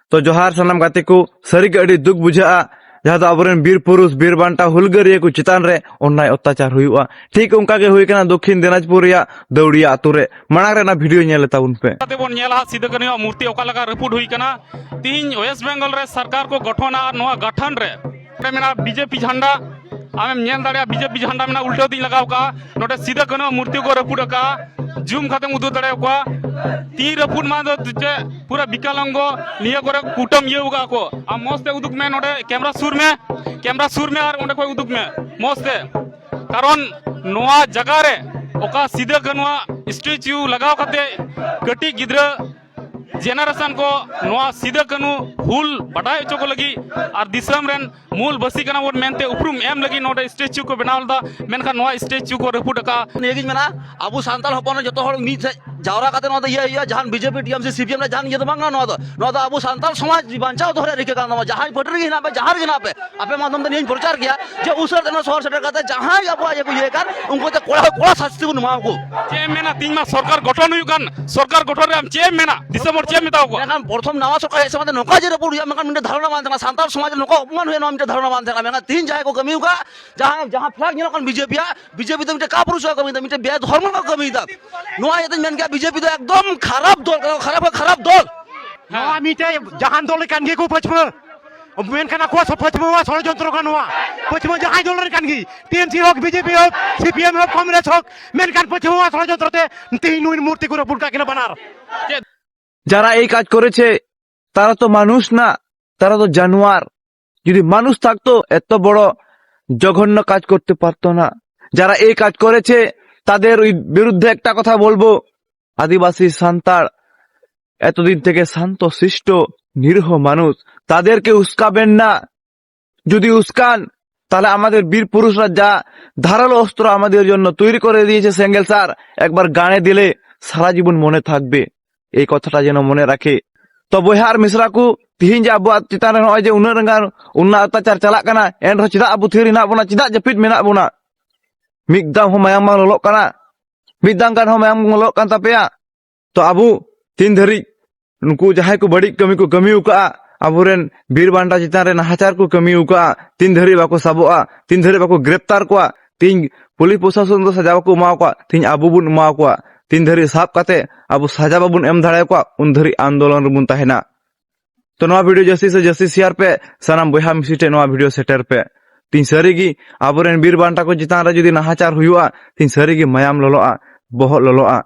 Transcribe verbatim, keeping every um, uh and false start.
ᱛᱚ ᱡᱚᱦᱟᱨ ᱥᱟᱱᱟᱢ ᱜᱟᱛᱮ ᱠᱚ, ᱥᱟᱹᱨᱤᱜᱮ ᱟᱹᱰᱤ ᱫᱩᱠ ᱵᱩᱡᱷᱟᱹᱜᱼᱟ, ᱡᱟᱦᱟᱸ ᱫᱚ ᱟᱵᱚᱨᱮᱱ ᱵᱤᱨ ᱯᱩᱨᱩᱥ, ᱵᱤᱨ ᱵᱟᱱᱴᱟ, ᱦᱩᱞᱜᱟᱹᱨᱤᱭᱟᱹ ᱠᱚ ᱪᱮᱛᱟᱱ ᱨᱮ ᱚᱱᱱᱟᱭ ᱚᱛᱛᱟᱪᱟᱨ ᱦᱩᱭᱩᱜᱼᱟ᱾ ᱴᱷᱤᱠ ᱚᱱᱠᱟ ᱜᱮ ᱦᱩᱭ ᱠᱟᱱᱟ ᱫᱚᱠᱠᱷᱤᱱ ᱫᱤᱱᱟᱡᱽᱯᱩᱨ ᱨᱮᱭᱟᱜ ᱫᱟᱹᱣᱲᱤᱭᱟ ᱟᱛᱳ ᱨᱮ᱾ ᱢᱟᱲᱟᱝ ᱨᱮ ᱚᱱᱟ ᱵᱷᱤᱰᱤᱭᱳ ᱧᱮᱞ ᱛᱟᱵᱚᱱ ᱯᱮ᱾ ᱠᱟᱛᱮ ᱵᱚᱱ ᱧᱮᱞᱟ ᱦᱟᱸᱜ ᱥᱤᱫᱩ ᱠᱟᱹᱱᱦᱩᱣᱟᱜ ᱢᱩᱨᱛᱤ ᱚᱠᱟ ᱞᱮᱠᱟ ᱨᱟᱹᱯᱩᱫ ᱦᱩᱭ ᱠᱟᱱᱟ᱾ ᱛᱤᱦᱤᱧ ᱳᱭᱮᱥᱴ ᱵᱮᱝᱜᱚᱞ ᱨᱮ ᱥᱚᱨᱠᱟᱨ ᱠᱚ ᱜᱚᱴᱷᱚᱱᱟ ᱟᱨ ᱱᱚᱣᱟ ᱜᱟᱴᱷᱟᱱ ᱨᱮ ᱚᱸᱰᱮ ᱢᱮᱱᱟᱜᱼᱟ ᱵᱤᱡᱮᱯᱤ ᱡᱷᱟᱱᱰᱟ᱾ ᱟᱢᱮᱢ ᱧᱮᱞ ᱫᱟᱲᱮᱭᱟᱜᱼᱟ ᱵᱤᱡᱮᱯᱤ ᱡᱷᱟᱱᱰᱟ ᱢᱮᱱᱟᱜᱼᱟ, ᱩᱞᱴᱟᱹᱣ ᱛᱤᱧ ᱞᱟᱜᱟᱣ ᱠᱟᱜᱼᱟ᱾ ᱱᱚᱰᱮ ᱥᱤᱫᱩ ᱠᱟᱹᱱᱦᱩᱣᱟᱜ ᱢᱩᱨᱛᱤ ᱠᱚ ᱨᱟᱹᱯᱩᱫ ᱟᱠᱟᱜᱼᱟ᱾ ᱡᱩᱢ ᱠᱟᱛᱮᱢ ᱩᱫᱩᱜ ᱫᱟᱲᱮᱭᱟᱠᱚᱣᱟ᱾ ᱛᱤ ᱨᱟᱹᱯᱩᱫ ᱢᱟ ᱫᱚ ᱪᱮᱫ ᱯᱩᱨᱟᱹ ᱵᱤᱠᱟᱞᱚᱝᱜᱚ ᱱᱤᱭᱟᱹ ᱠᱚᱨᱮ ᱠᱩᱴᱟᱹᱢ ᱤᱭᱟᱹ ᱟᱠᱟᱫ ᱠᱚ᱾ ᱟᱢ ᱢᱚᱸᱡᱽ ᱛᱮ ᱩᱫᱩᱜ ᱢᱮ ᱱᱚᱰᱮ ᱠᱮᱢᱨᱟ ᱥᱩᱨ ᱢᱮ, ᱠᱮᱢᱨᱟ ᱥᱩᱨ ᱢᱮ ᱟᱨ ᱚᱸᱰᱮ ᱠᱷᱚᱡ ᱩᱫᱩᱜ ᱢᱮ ᱢᱚᱸᱡᱽ ᱛᱮ᱾ ᱠᱟᱨᱚᱱ ᱱᱚᱣᱟ ᱡᱟᱭᱜᱟ ᱨᱮ ᱚᱠᱟ ᱥᱤᱫᱩ ᱠᱟᱹᱱᱦᱩᱣᱟᱜ ᱥᱴᱮᱪᱩ ᱞᱟᱜᱟᱣ ᱠᱟᱛᱮ ᱠᱟᱹᱴᱤᱡ ᱜᱤᱫᱽᱨᱟᱹ ᱡᱮᱱᱟᱨᱮᱥᱚᱱ ᱠᱚ ᱱᱚᱣᱟ ᱥᱤᱫᱩ ᱠᱟᱹᱱᱦᱩ ᱦᱩᱞ ᱵᱟᱰᱟᱭ ᱦᱚᱪᱚ ᱠᱚ ᱞᱟᱹᱜᱤᱫ ᱟᱨ ᱫᱤᱥᱚᱢ ᱨᱮᱱ ᱢᱩᱞ ᱵᱟᱹᱥᱤ ᱠᱟᱱᱟ ᱵᱚᱱ ᱢᱮᱱᱛᱮ ᱩᱯᱨᱩᱢ ᱮᱢ ᱞᱟᱹᱜᱤᱫ ᱱᱚᱰᱮ ᱥᱴᱮᱪᱩ ᱠᱚ ᱵᱮᱱᱟᱣ ᱞᱮᱫᱟ, ᱢᱮᱱᱠᱷᱟᱱ ᱱᱚᱣᱟ ᱥᱴᱮᱪᱩ ᱠᱚ ᱨᱟᱹᱯᱩᱫ ᱟᱠᱟᱫᱼᱟ᱾ ᱱᱤᱭᱟᱹᱜᱤᱧ ᱢᱮᱱᱟ, ᱟᱵᱚ ᱥᱟᱱᱛᱟᱲ ᱦᱚᱯᱚᱱ ᱡᱚᱛᱚ ᱦᱚᱲ ᱢᱤᱫ ᱴᱷᱮᱡ ᱡᱟᱣᱨᱟ ᱠᱟᱛᱮ ᱱᱚᱣᱟ ᱫᱚ ᱤᱭᱟᱹ ᱦᱩᱭᱩᱜᱼᱟ᱾ ᱡᱟᱦᱟᱱ ᱵᱤᱡᱮᱯᱤ, ᱴᱤᱮᱢᱥᱤ, ᱥᱤᱯᱤᱮᱢ ᱨᱮ ᱡᱟᱦᱟᱱ ᱤᱭᱟᱹ ᱫᱚ ᱵᱟᱝ ᱠᱟᱱᱟ᱾ ᱱᱚᱣᱟ ᱫᱚ, ᱱᱚᱣᱟ ᱫᱚ ᱟᱵᱚ ᱥᱟᱱᱛᱟᱲ ᱥᱚᱢᱟᱡᱽ ᱵᱟᱧᱪᱟᱣ ᱫᱚᱦᱚ ᱨᱮᱭᱟᱜ ᱨᱤᱠᱟᱹ ᱠᱟᱱ ᱛᱟᱵᱚᱱᱟ᱾ ᱡᱟᱦᱟᱸᱭ ᱯᱟᱹᱴᱤ ᱨᱮᱜᱮ ᱦᱮᱱᱟᱜ ᱯᱮ, ᱡᱟᱦᱟᱸ ᱨᱮᱜᱮ ᱦᱮᱱᱟᱜ ᱯᱮ, ᱟᱯᱮ ᱢᱟᱫᱽᱫᱷᱚᱢ ᱛᱮ ᱱᱤᱭᱟᱹᱧ ᱯᱨᱚᱪᱟᱨ ᱜᱮᱭᱟ ᱡᱮ ᱩᱥᱟᱹᱨᱟ ᱛᱮ ᱱᱚᱣᱟ ᱥᱚᱦᱚᱨ ᱥᱮᱴᱮᱨ ᱠᱟᱛᱮ ᱡᱟᱦᱟᱸᱭ ᱟᱵᱚᱣᱟᱜ ᱤᱭᱟᱹ ᱠᱚ ᱤᱭᱟᱹᱭ ᱠᱟᱱ ᱩᱱᱠᱩ ᱛᱮ ᱠᱚᱲᱟ ᱠᱚᱲᱟ ᱥᱟᱥᱛᱤ ᱵᱚᱱ ᱮᱢᱟ ᱠᱚ᱾ ᱪᱮᱫ ᱮᱢ ᱢᱮᱱᱟ, ᱛᱤᱦᱤᱧ ᱢᱟ ᱥᱚᱨᱠᱟᱨ ᱜᱚᱴᱷᱚᱱ ᱦᱩᱭᱩᱜ ᱠᱟᱱ, ᱥᱚᱨᱠᱟᱨ ᱜᱚᱴᱷᱚᱱ ᱨᱮ ᱟᱢ ᱪᱮᱫ ᱮᱢ ᱢᱮᱱᱟ? ᱫᱤᱥᱚᱢ ᱦᱚᱲ ᱪᱮᱫ ᱮᱢ ᱢᱮᱛᱟ ᱠᱚᱣᱟ? ᱢᱮᱱᱠᱷᱟᱱ ᱯᱨᱚᱛᱷᱚᱢ ᱱᱟᱣᱟ ᱥᱚᱨᱠᱟᱨ ᱦᱮᱡ ᱥᱚᱢᱚᱭ ᱛᱮ ᱱᱚᱝᱠᱟ ᱡᱮ ᱨᱟᱹᱯᱩᱫ ᱦᱩᱭᱩᱜᱼᱟ, ᱢᱮᱱᱠᱷᱟᱱ ᱢᱤᱫᱴᱮᱱ ᱫᱷᱟᱨᱚᱱᱟ ᱵᱟᱝ ᱛᱟᱦᱮᱸ ᱠᱟᱱᱟ, ᱥᱟᱱᱛᱟᱲ ᱥᱚᱢᱟᱡᱽ ᱨᱮ ᱱᱚᱝᱠᱟ ᱚᱯᱚᱢᱟᱱ ᱦᱩᱭᱩᱜᱼᱟ, ᱱᱚᱣᱟ ᱢᱤᱫᱴᱮᱱ ᱫᱷᱟᱨᱚᱱᱟ ᱵᱟᱝ ᱛᱟᱦᱮᱸ ᱠᱟᱱᱟ᱾ ᱢᱮᱱᱠᱷᱟᱱ ᱛᱤᱦᱤᱧ ᱡᱟᱦᱟᱸᱭ ᱠᱚ ᱠᱟᱹᱢᱤ ᱟᱠᱟᱫ, ᱡᱟᱦᱟᱸ, ᱡᱟᱦᱟᱸ ᱯᱷᱞᱮᱜ ᱧᱮᱞᱚᱜ ᱠᱟᱱ ᱵᱤᱡᱮᱯᱤ ᱟᱜ, ᱵᱤᱡᱮᱯᱤ ᱫᱚ ᱢᱤᱫᱴᱮᱱ ᱠᱟᱯᱩᱨᱩᱥ ᱠᱚ ᱠᱟᱹᱢᱤᱭᱮᱫᱟ, ᱢᱤᱫᱴᱮᱱ ᱵᱮᱫᱷᱚᱨᱢᱚ ᱠᱚ ᱠᱟᱹᱢᱤᱭᱮᱫᱟ᱾ ᱱᱚᱣᱟ ᱤᱭᱟᱹᱛᱮᱧ ᱢᱮᱱ ᱜᱮᱭᱟ, ᱵᱤᱡᱮᱯᱤ ᱫᱚ ᱮᱠᱫᱚᱢ ᱠᱷᱟᱨᱟᱯ ᱫᱚᱞ ᱠᱟᱱᱟ, ᱠᱷᱟᱨᱟᱯ ᱠᱷᱚᱱ ᱠᱷᱟᱨᱟᱯ ᱫᱚᱞ᱾ ᱱᱚᱣᱟ ᱢᱤᱫᱴᱮᱡ ᱡᱟᱦᱟᱱ ᱫᱚᱞ ᱠᱟᱱ ᱜᱮᱠᱚ ᱯᱟᱹᱪᱷᱣᱟᱹ, ᱢᱮᱱᱠᱷᱟᱱ ᱟᱠᱚᱣᱟᱜ ᱥᱚ-, ᱯᱟᱹᱪᱷᱣᱟᱹ ᱥᱚᱲᱚᱡᱚᱱᱛᱨᱚ ᱠᱟᱱᱟ ᱱᱚᱣᱟ᱾ ᱯᱟᱹᱪᱷᱣᱟᱹ ᱡᱟᱦᱟᱸᱭ ᱫᱚᱞ ᱨᱮᱱ ᱠᱟᱱ ᱜᱮ, ᱴᱤᱮᱢᱥᱤ ᱦᱳᱠ, ᱵᱤᱡᱮᱯᱤ ᱦᱳᱠ, ᱥᱤᱯᱤᱮᱢ ᱦᱳᱠ, ᱠᱚᱝᱜᱨᱮᱥ ᱦᱳᱠ, ᱢᱮᱱᱠᱷᱟᱱ ᱯᱟᱹᱪᱷᱣᱟᱹ ᱥᱚᱲᱚᱡᱚᱱᱛᱨᱚ ᱛᱮ ᱛᱮᱦᱮᱧ ᱱᱩᱭ ᱢᱩᱨᱛᱤ ᱠᱚ ᱨᱟᱹᱯᱩᱫ ᱠᱟᱜ ᱠᱤᱱᱟ ᱵᱟᱱᱟᱨ᱾ যারা এই কাজ করেছে, তারা তো মানুষ না, তারা তো জানোয়ার। যদি মানুষ থাকতো, এত বড় জঘন্য কাজ করতে পারতো না। যারা এই কাজ করেছে, তাদের ওই বিরুদ্ধে একটা কথা বলবো, আদিবাসী সান্তাড় এতদিন থেকে শান্ত শিষ্ট নিরীহ মানুষ, তাদেরকে উস্কাবেন না। যদি উস্কান, তাহলে আমাদের বীর পুরুষরা যা ধারালো অস্ত্র আমাদের জন্য তৈরি করে দিয়েছে সেঙ্গেল স্যার, একবার গানে দিলে সারা জীবন মনে থাকবে। এই কথাটা যেন মনে রাখে। ᱛᱚ ᱵᱚᱭᱦᱟ ᱟᱨ ᱢᱤᱥᱨᱟ ᱠᱚ, ᱛᱤᱦᱤᱧ ᱡᱮ ᱟᱵᱚᱣᱟᱜ ᱪᱮᱛᱟᱱ ᱨᱮ ᱱᱚᱜᱼᱚᱭ ᱡᱮ ᱩᱱᱟᱹᱜ ᱜᱟᱱ ᱚᱱᱱᱟᱭ ᱚᱛᱛᱟᱪᱟᱨ ᱪᱟᱞᱟᱜ ᱠᱟᱱᱟ, ᱮᱱ ᱨᱮᱦᱚᱸ ᱪᱮᱫᱟᱜ ᱟᱵᱚ ᱛᱷᱤᱨ ᱦᱮᱱᱟᱜ ᱵᱚᱱᱟ, ᱪᱮᱫᱟᱜ ᱡᱟᱹᱯᱤᱫ ᱢᱮᱱᱟᱜ ᱵᱚᱱᱟ? ᱢᱤᱫ ᱫᱟᱢ ᱦᱚᱸ ᱢᱟᱭᱟᱢ ᱵᱟᱝ ᱞᱚᱞᱚᱜ ᱠᱟᱱᱟ, ᱢᱤᱫ ᱫᱟᱢ ᱜᱟᱱ ᱦᱚᱸ ᱢᱟᱭᱟᱢ ᱵᱟᱝ ᱞᱚᱞᱚᱜ ᱠᱟᱱ ᱛᱟᱯᱮᱭᱟ᱾ ᱛᱚ ᱟᱵᱚ ᱛᱤᱱ ᱫᱷᱟᱹᱨᱤᱡ ᱱᱩᱠᱩ ᱡᱟᱦᱟᱸᱭ ᱠᱚ ᱵᱟᱹᱲᱤᱡ ᱠᱟᱹᱢᱤ ᱠᱚ ᱠᱟᱹᱢᱤ ᱟᱠᱟᱫᱼᱟ, ᱟᱵᱚᱨᱮᱱ ᱵᱤᱨ ᱵᱟᱱᱴᱟ ᱪᱮᱛᱟᱱ ᱨᱮ ᱱᱟᱦᱟᱪᱟᱨ ᱠᱚ ᱠᱟᱹᱢᱤ ᱟᱠᱟᱫᱼᱟ, ᱛᱤᱱ ᱫᱷᱟᱹᱨᱤᱡ ᱵᱟᱠᱚ ᱥᱟᱵᱚᱜᱼᱟ, ᱛᱤᱱ ᱫᱷᱟᱹᱨᱤᱡ ᱵᱟᱠᱚ ᱜᱨᱮᱯᱛᱟᱨ ᱠᱚᱣᱟ, ᱛᱤᱦᱤᱧ ᱯᱩᱞᱤᱥ ᱯᱨᱚᱥᱟᱥᱚᱱ ᱫᱚ ᱥᱟᱡᱟ ᱵᱟᱠᱚ ᱮᱢᱟ ᱠᱚᱣᱟ, ᱛᱤᱦᱤᱧ ᱟᱵᱚ ᱵᱚᱱ ᱮᱢᱟ ᱠᱚᱣᱟ᱾ ᱛᱤᱱ ᱫᱷᱟᱹᱨᱤᱡ ᱥᱟᱵ ᱠᱟᱛᱮ ᱟᱵᱚ ᱥᱟᱡᱟ ᱵᱟᱵᱚᱱ ᱮᱢ ᱫᱟᱲᱮ ᱟᱠᱚᱣᱟ, ᱩᱱ ᱫᱷᱟᱹᱨᱤᱡ ᱟᱱᱫᱳᱞᱚᱱ ᱨᱮᱵᱚᱱ ᱛᱟᱦᱮᱱᱟ᱾ ᱛᱚ ᱱᱚᱣᱟ ᱵᱷᱤᱰᱤᱭᱳ ᱡᱟᱹᱥᱛᱤ ᱥᱮ ᱡᱟᱹᱥᱛᱤ ᱥᱮᱭᱟᱨ ᱯᱮ, ᱥᱟᱱᱟᱢ ᱵᱚᱭᱦᱟ ᱢᱤᱥᱤ ᱴᱷᱮᱱ ᱱᱚᱣᱟ ᱵᱷᱤᱰᱤᱭᱳ ᱥᱮᱴᱮᱨ ᱯᱮ᱾ ᱛᱤᱦᱤᱧ ᱥᱟᱹᱨᱤᱜᱮ ᱟᱵᱚᱨᱮᱱ ᱵᱤᱨ ᱵᱟᱱᱴᱟ ᱠᱚ ᱪᱮᱛᱟᱱ ᱨᱮ ᱡᱩᱫᱤ ᱱᱟᱦᱟᱪᱟᱨ ᱦᱩᱭᱩᱜᱼᱟ, ᱛᱤᱦᱤᱧ ᱥᱟᱹᱨᱤᱜᱮ ᱢᱟᱭᱟᱢ ᱞᱚᱞᱚᱜᱼᱟ, ᱵᱚᱦᱚᱜ ᱞᱚᱞᱚᱜᱼᱟ᱾